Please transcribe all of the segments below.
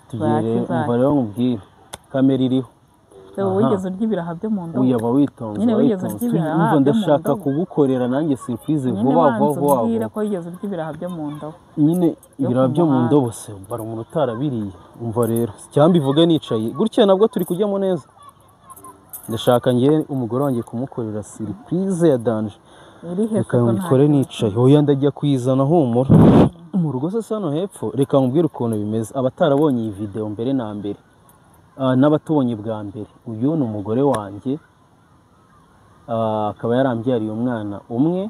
Tugiye rero, umva rero nkubwire, kamera iriho. Wigeze urya ibiraha byo mu ndobo? Uya, ba witonze. Nyine ba wigeze witonze. urya ibiraha Umva, byo mu ndashaka ndobo? kugukorera nanjye surprise Nyine vuba vuba banza vuba umbwire vuba. ko wigeze urya ibiraha byo mu ndobo. Nyine ibiraha ku byo mu muhanda. ndobo se bara umuntu utarabiriye? Umva rero, cyangwa mbivuge nicaye gutya nabwo turi kujyamo neza. Ndashaka ngiye umugore wanjye kumukorera surprise ya danger. Iri he se Reka ko nta mbikore nicaye. Oya, ndajya kuyizana, humura. Mu rugo se hano hepfo. Reka nkubwire ukuntu bimeze. Abatarabonye iyi video mbere na mbere, n'abatubonye bwa mbere, uyu ni umugore wanjye, akaba yarambyariye umwana umwe.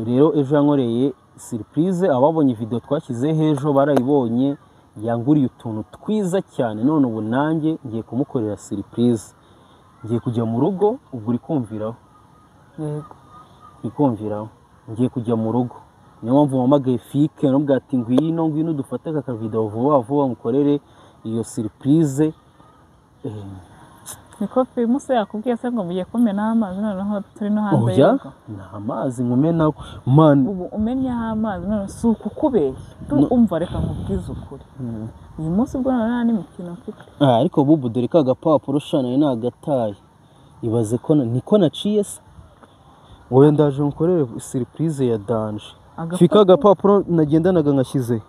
Rero ejo yankoreye surprise. Ababonye video twashyizeho ejo barayibonye, yanguriye utuntu twiza cyane. None ubu nanjye ngiye kumukorera surprise, ngiye kujya mu rugo. Ubwo uri kumviraho? Yego. Uri kumviraho? Ngiye kujya mu rugo, niyo mpamvu mpamagaye Fike, namubwira ati: "Ngwino, ngwino dufate aka kavideo vuba vuba, mukorere iyo surprise." Niko Primus yakubwiye se ngo mugiye kumenaho amazi, noneho turi no hanze Oya. y'urugo? Ni amazi nkumenaho, man. Ubu umennyeho amazi none si ukukubeshya? Umva, reka nkubwize ukuri, uyu munsi ubwo none nta n'imikino mfite. Ah, ariko bubu, dore ka gapapuro sha, nari nagataye. Ibaze ko niko naciye se. Wowe, ndaje nkorere surprise ya danger. Agapapuro? Fika, agapapuro nagendanaga nkashyize.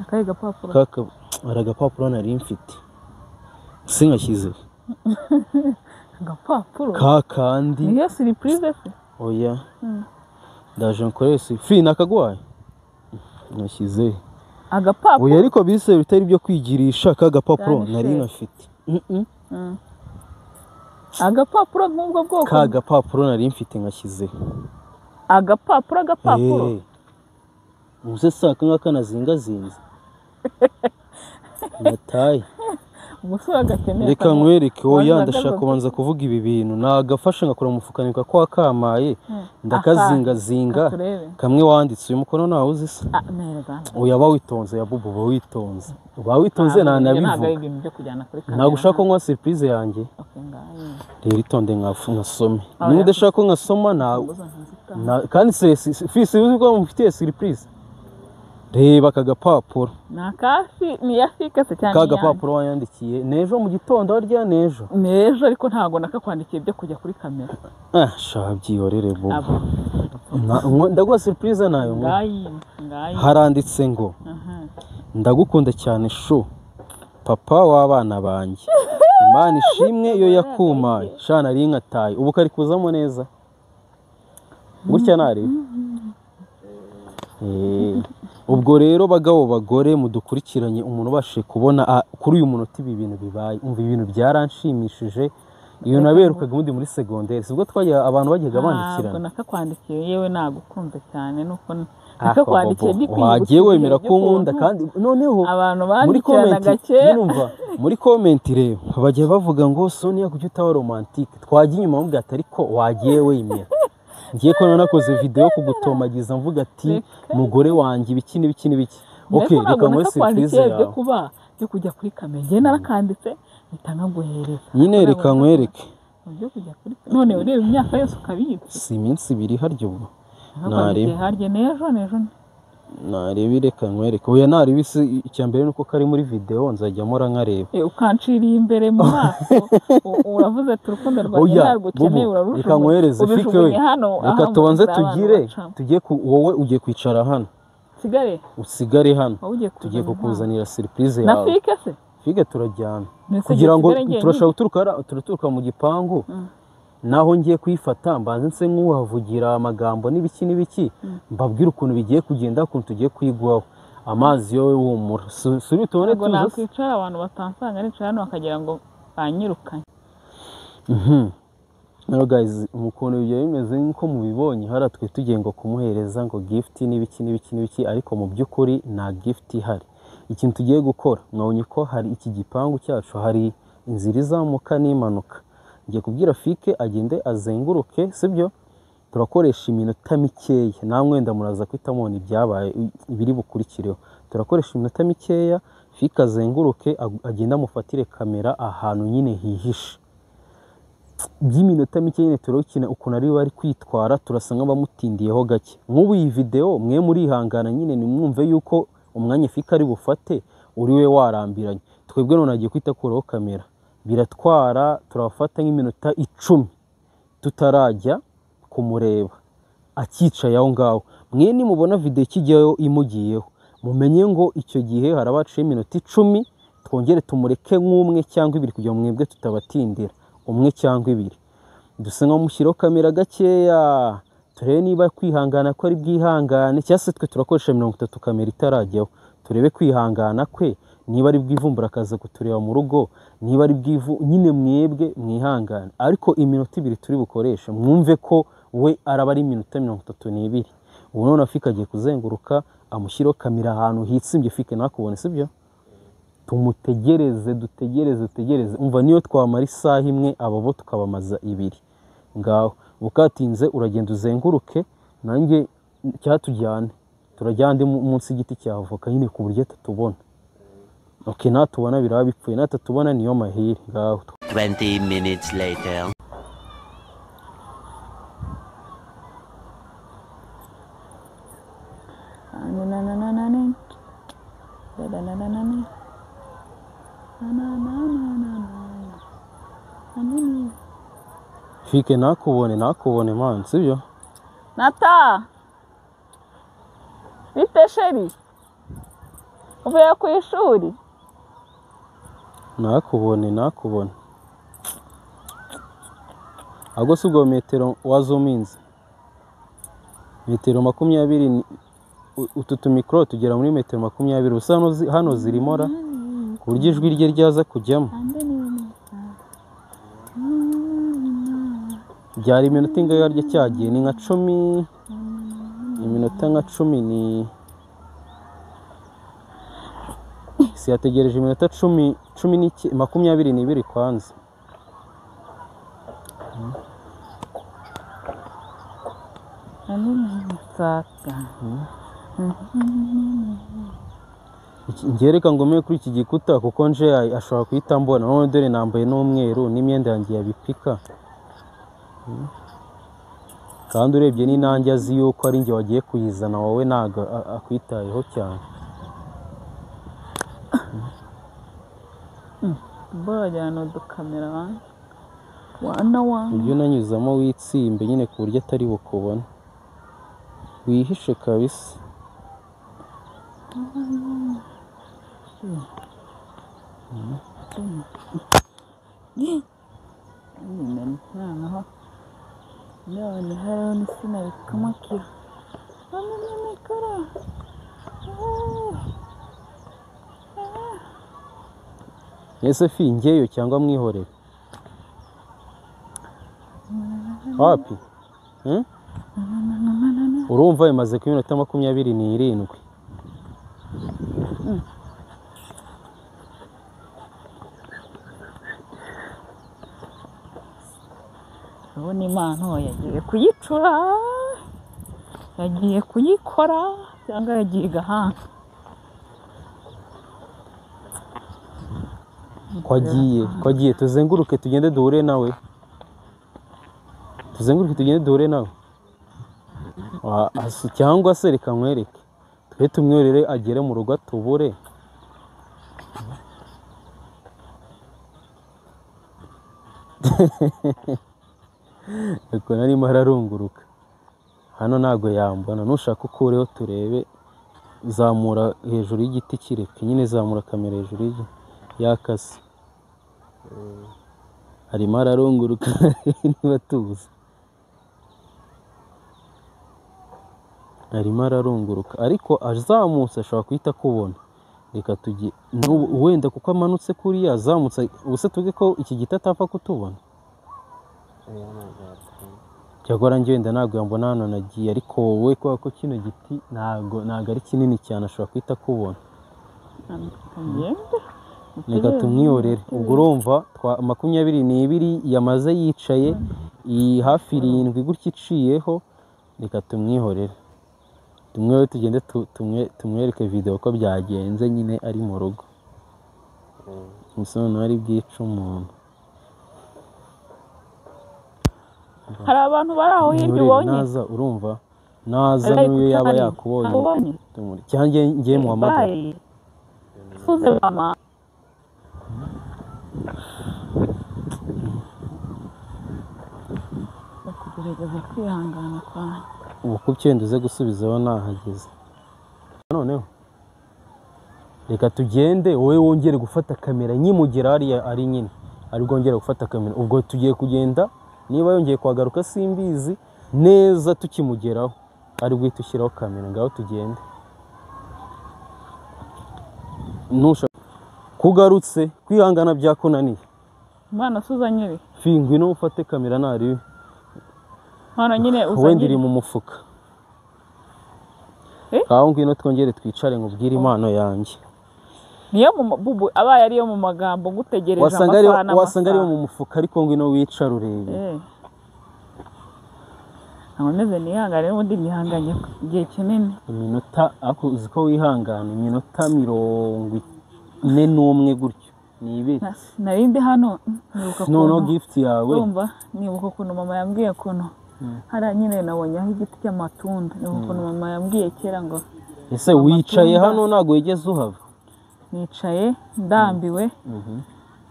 Akahe gapapuro? Kaka, hari agapapuro nari mfite se nkashyize. Agapapuro? Ka kandi. Niyo surprise se? Oya, ndaje nkorere fi nakaguhaye, nkashyize. Agapapuro? Oya, ariko bise bitari byo kwigirisha, ka gapapuro Cyane nari se. nkafite. Agapapuro nk'ubwo bwoko? Ka gapapuro nari mfite nkashyize. Agapapuro, agapapuro? Uze si aka ngaka nazingazinze nataye. Umusore agakeneye Reka nkwereke. Oya, waza ndashaka agaruka. kubanza kuvuga ibi bintu. Nagafashe ngakora mu mufuka, nibuka ko wakamaye, ndakazingazinga. Turebe. Kamwe wanditse uyu mukono ntawe uzi se. Ah, neza. Oya, ba witonze ya bubu, ba witonze, ba witonze. Ntabwo ari Ntanabivuga. ibintu byo kujyana kuri kamera. Ntabwo ushaka ko nywa surprise yanjye? Okay, ngayo. Rero itonde nkasome. Oya. Niba udashaka ko nkasoma na Imfunguzo ntizitaha. kandi se fisi uzi ko mufitiye surprise? Reba aka gapapuro. Ni akafi, ni iya fike se cyangwa Ka ni iyanjye? gapapuro wanyandikiye n'ejo mu gitondo, harya n'ejo. N'ejo, ariko ntabwo nakakwandikiye byo kujya kuri kamera. Ah sha, byihorere bubu. Abo. Ndaguha surprise nayo ngo. Ngayi, ngayi. Haranditse ngo: Aha. "Ndagukunda cyane chou, papa w'abana banjye. Imana ishimwe iyo yakumaye." Sha, nari nkataye, ubu kari kuzamo neza gutya nari. Ubwo rero bagabo, bagore mudukurikiranye, umuntu ubashije kubona kuri uyu munota ibi bintu bibaye, umva, ibintu byaranshimishije. Iyo naberukaga ubundi muri segonderi, sibwo twajya abantu bajyaga Ntabwo bandikirana. nakakwandikiye, yewe nagukunze cyane nuko Ah, nakakwandikiye Bobo, ndi kwiyibutsa wagiye ibihe wemera ko nkunda by'ukuntu kandi noneho abantu muri bandikiranaga comment kera. Nyumva, muri comment rero bajya bavuga ngo: "Sonia, kuki utaba romantique?" Twajya inyuma mubwira ati: "Ariko wagiye wemera ngiye ko nakoze video yo kugutomagiza mvuga ati Reka. mugore wanjye ibiki n'ibiki n'ibiki." Okay, Ariko reka ntabwo nguhe surprise nakakwandikiye byo yawe. kuba byo kujya kuri kamera. Njye narakanditse mpita nkaguhereza. Nyine Ariko reka ntabwo nkwereke. byo kujya kuri, none ureba imyaka yose ukabitse. Si iminsi 2 harya ubwo? Nakakwandikiye harya n'ejo, n'ejo. Narebe, reka nkwereke. Oya, narebe isi. Icya mbere nuko kari muri video, nzajya mpora nkareba. Ukanciriye imbere mu maso. Uravuze ati urukundo rwanjye Oya ntabwo ukeneye. bubu, Urarujugunye, reka nkwereze fike we. ubijugunye hano Reka aho tubanze abantu tugire bacamo. tujye ku wowe ugiye kwicara hano. Sigare. Usigare hano. Wowe ugiye Tugiye kuzana impano. kukuzanira surprise Na yawe. fike se? Fike turajyana. Mbese Kugira ngo nsigare njyenyine? turashaka guturuka turaturuka mu gipangu. Naho ngiye kuyifata, mbanze nse nk'uhavugira amagambo n'ibiki n'ibiki, mbabwire ukuntu bigiye kugenda, ukuntu tugiye kuyiguhaho amazi yo wumura. Suri tubone Ntabwo tuza se. nakwicara abantu batansanga, nicara hano bakagira ngo banyirukanye. Rero guys, mu kuntu ibyo bimeze nk'uko mubibonye hariya, twe tugiye ngo kumuhereza ngo gift n'ibiki n'ibiki n'ibiki, ariko mu by'ukuri nta gift ihari. Ikintu tugiye gukora, mwabonye ko hari iki gipangu cyacu, hari inzira izamuka n'imanuka. Ngiye kubwira Fike agende azenguruke, sibyo? Turakoresha iminota mikeya, namwe wenda muraza guhita mubona ibyabaye ibiri bukurikireho. Turakoresha iminota mikeya, Fike azenguruke, agende amufatire kamera ahantu nyine hihishe by'iminota mike. Nyine turakina ukuntu ari bari kwitwara, turasa nk'abamutindiyeho gake. Nk'ubu iyi video mwe murihangana nyine, nimwumve yuko Umwanya Fika ari bufate uri we warambiranye. Twebwe none agiye kwita kuraho kamera, biratwara turafata nk'iminota 10 tutarajya kumureba akicaye aho ngaho. Mwe nimubona video ikijyayo imugiyeho, mumenye ngo icyo gihe harabaciye iminota 10, twongere tumureke nk'umwe cyangwa ibiri kugira ngo mwebwe tutabatindira, umwe cyangwa ibiri. Dusa nkaho mushyiraho kamera gakeya, turebe niba kwihangana ko ari bwihangane, cyangwa se twe turakoresha 30 kamera itarajyaho, turebe kwihangana kwe, niba ari bwivumbura akaza kutureba mu rugo, niba ari bwivu nyine mwebwe mwihangane. Ariko iminota 2 turi bukoresha mwumve ko we araba ari iminota 32. Ubu none Fika agiye kuzenguruka amushyiraho kamera ahantu hitsimbye, Fika nakubone, sibyo? Tumutegereze, dutegereze, dutegereze. Umva niyo twamara isaha imwe abo bo tukabamaza 2. Ngaho bukatinze uragenda uzenguruke, nanjye cyatujyane turajyande munsi y'igiti cya avoka nyine ku buryo tatubona. Okay, natubona biraba bipfuye, natatubona niyo mahire. Ngaho 20 minutes later. Fike nakubone, nakubone man, sibyo? Nata! Bite sheri? Uvuye ku ishuri? Nakubone, nakubone. Ahubwo si ubwo metero wazuminze. Metero 20, utu tumikoro tugera muri metero 20. Usa hano zirimora ku buryo ijwi rye ryaza kujyamo. Byari iminota ingahe yaryo cyagiye? Ni nka 10, iminota nka 10 ni si yategereje iminota 10, 10 22 kwanza. Ngereka ngomeye kuri iki gikuta kuko nje ashobora kuhita mbona. None dore nambaye n'umweru n'imyenda yanjye yabipika. Kandi urebye ni nanjye azi yuko ari njye wagiye kuyizana, wowe ntago akwitayeho cyane. Bajyana udukamera wana wana. Ibyo unanyuzamo witsimbe nyine ku buryo atari bukubona, wihishe kabisa. None hariho n'isina rikamakira. Ese fi ngeyo cyangwa mwihorere? Wapi? Urumva imaze ku minota 27. Urabona impano yagiye kuyicura, yagiye kuyikora cyangwa yagiye gahanga. Kwagiye tuzenguruke tugende duhure nawe. Tuzenguruke tugende duhure nawe. Cyangwa se reka nkwereke, twe tumwerere agere mu rugo tubure. Ariko narimo ararunguruka hano ntago yambona. Nushaka ukureho turebe, zamura hejuru y'igiti kireke nyine, zamura kamera hejuru y'akasi. Arimo ararunguruka niba tuzi. Arimo ararunguruka ariko azamutse ashobora kuhita akubona. Reka tujye wenda kuko amanutse kuriya azamutse, ubuse tuvuge ko iki giti atapfa kutubona. Cyakora njye wenda ntabwo yambona hano nagiye, ariko wowe kubera ko kino giti ntabwo ari kinini cyane ashobora kuhita akubona. Reka tumwiyorere. Ubwo urumva 22 yamaze yicaye, iyi hafi 7 gutya iciyeho. Reka tumwihorere, tumwe tugende tumwereke video ko byagenze nyine ari mu rugo. Umusore ari bwica umuntu. Hari abantu bari aho hirya ubonye naza, urumva Naza n'uyo yaba yakubonye cyangwa ngiye muhamagara. Suze mama. Kugerageza kwihangana kwanjye. Ubu kubyenda uze gusubizaho nahageze. Noneho reka tugende, wowe wongere gufata kamera nkimugera hariya ari nyine, ari bwongere gufata kamera. Ubwo tugiye kugenda, niba yongeye kuhagaruka simbizi neza, tukimugeraho ari bwite ushyiraho kamera. Ngaho tugende. Ntusha kugarutse kwihangana byakunaniye. Mwana suzanyere. Fi ngwino ufate kamera nari. Mwana nyine uzanye. Wenda iri mu mufuka. Aho ngwino twongere twicare nkubwire impano yanjye. Niyo bubu abaye ariyo mu magambo ngutegereje amasaha n'amasaha. Wasanga ariyo mu mufuka, ariko ngwino wicare urebe. Nkomeze nihangane, n'ubundi nihanganye igihe kinini. Iminota ako uzi ko wihangana iminota 41 gutyo ni ibiri. Narindi hano nibuka no gift yawe. Urumva nibuka ukuntu mama yambwiye ukuntu hariya nyine nabonye aho igiti cy'amatunda. Nibuka ukuntu mama yambwiye kera ngo ese wicaye hano ntago wigeze uhava? Nicaye ndambiwe,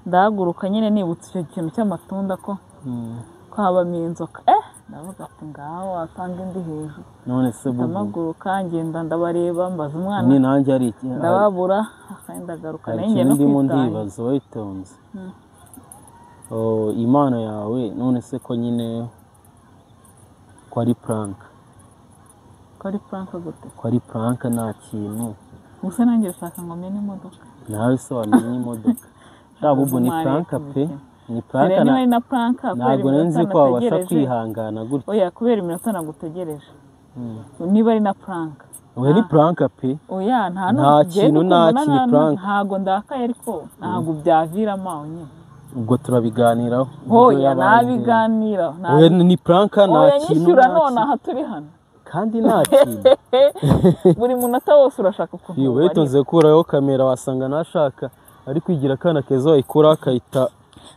ndahaguruka nyine nibutse icyo kintu cy'amatunda ko habamo inzoka. Ndavuga ati ngaho wasanga indi hejuru. None se bubu ndamaguruka ngenda ndabareba mbaza umwana ni nanjye ari iki ndababura, kandi ndagaruka nanjye no kwitanga. Ndibaza witonze. Oh, impano yawe none se ko nyine ko ari prank? Ko ari prank gute? Ko ari prank nta kintu. Gusa nanjye ushaka ngo mene imodoka. Nawe se wamenye imodoka? Bubu ni prank pe. Ni prank na prank. Ntabwo nzi ko wabasha kwihangana gutya. Oya kubera iminota nagutegereje. Niba ari na prank. Oya ni prank pe. Oya nta kintu nta kintu prank. Ntago ndakaye ariko ntago byaviramo aho nyine. Ubwo turabiganiraho. Oya nabiganiraho. Oya ni prank nta kintu. Nyishyura none aha turi hano. Kandi nta kintu. Buri munota wose urashaka ukuntu. Iyo witonze gukuraho kamera wasanga nashaka ari kwigira akana keza wayikura akahita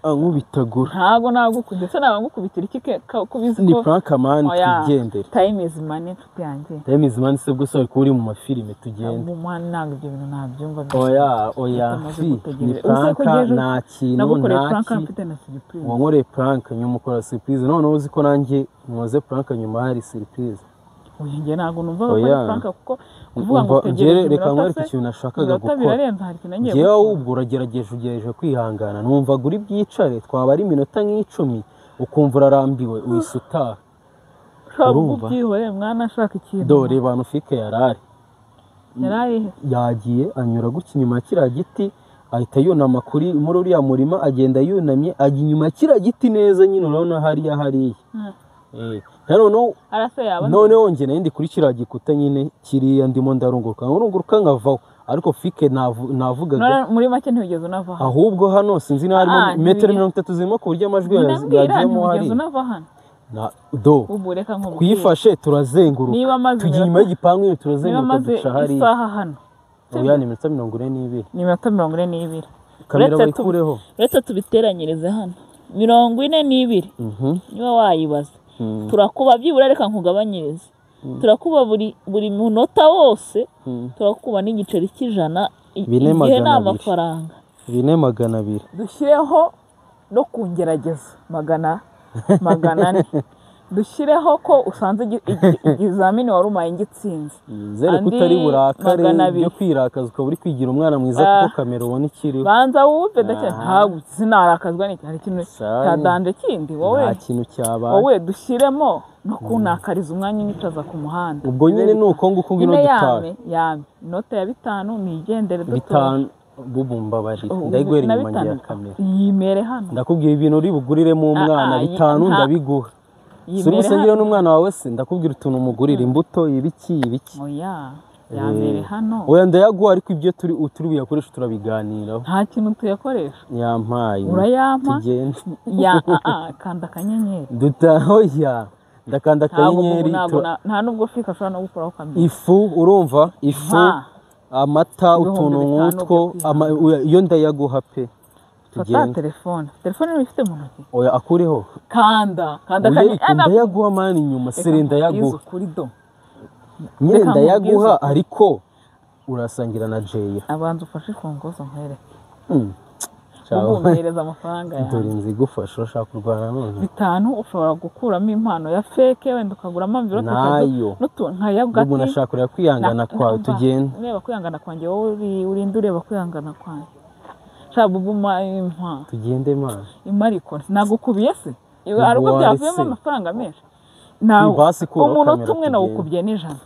ankubitagura. Ntago nagukubita, se naba ngukubitira iki kubizi ko ni prank man, tugendere. Time is money nshuti yanjye. Time is money se gusa uri kuri mu mafilime tugende. Mu mwana ntabwo ibyo bintu nabyumva. Oya oya ni prank nta kintu. Nagukoreye prank mfite na surprise. Wankoreye prank nyuma ukora surprise. None uzi ko nanjye nkoze prank nyuma hari surprise. Oya njye ntabwo numva ko ari prank kuko kuvuga ngo utegereje reka nkwereke ikintu nashakaga gukora. Njyewe ubwo uragerageje ugerageje kwihangana, numva guri byicare twaba ari iminota nk'icumi ukumva urarambiwe uhise utaha. Urumva mwana ashaka ikintu. Dore bantu fike yarari yagiye anyura gutya inyuma ya kiriya giti, ahita yunama kuri muri uriya murima, agenda yunamye ajya inyuma ya kiriya giti neza nyine urabona hariya hariya. Noneho njye nari ndi kuri kiriya gikuta nyine kiriya ndimo ndarunguruka nkarunguruka nkavaho, ariko fike navugaga muri make ntiwigeze unava hano. Ahubwo hano sinzi niba harimo metero 30 zirimo ku buryo amajwi yagiyemo hariya. Do twifashe turazenguruka tujya inyuma y'igipangu nyine turazenguruka duca hariya. Oya ni iminota 42. Ni iminota 42. Kamera bayikureho. Uretse tubiteranyirize hano 42 niba wayibaza. Turakuba byibura reka nkugabanyirize. Turakuba buri munota wose, turakuba n'igiceri cy'ijana igihe n'amafaranga 4,200. Dushyireho no kungerageza 400. Dushyireho ko usanze ikizamini wari umaye ngitsinze. Nzere kutari burakare byo kwirakaza ukaba uri kwigira umwana mwiza kuko kamera ubona ikiriho. Banza wumve ndacya ntabwo sinarakazwa n'iki hari ikintu cyadanje kindi wowe. Nta kintu cyabaye. Wowe dushyiremo no kunakariza umwanya unyicaza ku muhanda. Ubwo nyine nuko nguko ngino dutaha. Yame inota ya 5 nigendere duto. 5 bubu mbabarira ndayiguhera inyuma ya kamera. Yimere hano. Ndakubwiye ibintu uri buguriremo umwana 5 ndabiguha. Suri musengera n'umwana wawe se ndakubwira utuntu umugurira imbuto ibiki ibiki. Oya yamere hano. Oya ndayaguha ariko ibyo turi buyakoresha turabiganiraho. Nta kintu tuyakoresha. Yampaye. Urayampa? Tugende. Ya kanda akanyenyeri. Oya ndakanda akanyenyeri. Nta nubwo fika ashobora no gukuraho kamera. Ifu urumva ifu amata utuntu nk'utwo iyo ndayaguha pe. Fata telefone. Telefone niba ifite mu ntoki. Oya akureho. Kanda kanda akanyenyeri. Ndayaguha mani inyuma sere ndayaguha. Kuri do. Nyine Reka ndayaguha, nkubwize. ariko urasangira na Jay. Abanza ufashe imfunguzo nkwereke. Ciao. Ubu mpereza amafaranga yawe. Dore inzu igufasha, urashaka kurwana none? 5 ushobora gukuramo impano ya fake, wenda ukaguramo envelope. Nayo. Nka yogati. Ubu nashaka kureba kwihangana kwawe, tugende. Ureba kwihangana kwanjye wowe, urinde ureba kwihangana kwanjye. Sha bubu, impa. Tugende mana. Imariko nagukubiye se? Hari ubwo Waretse. byavuyemo amafaranga menshi. Nawe Basi kuraho umunota kamera umwe tugende. nawukubye n'ijana.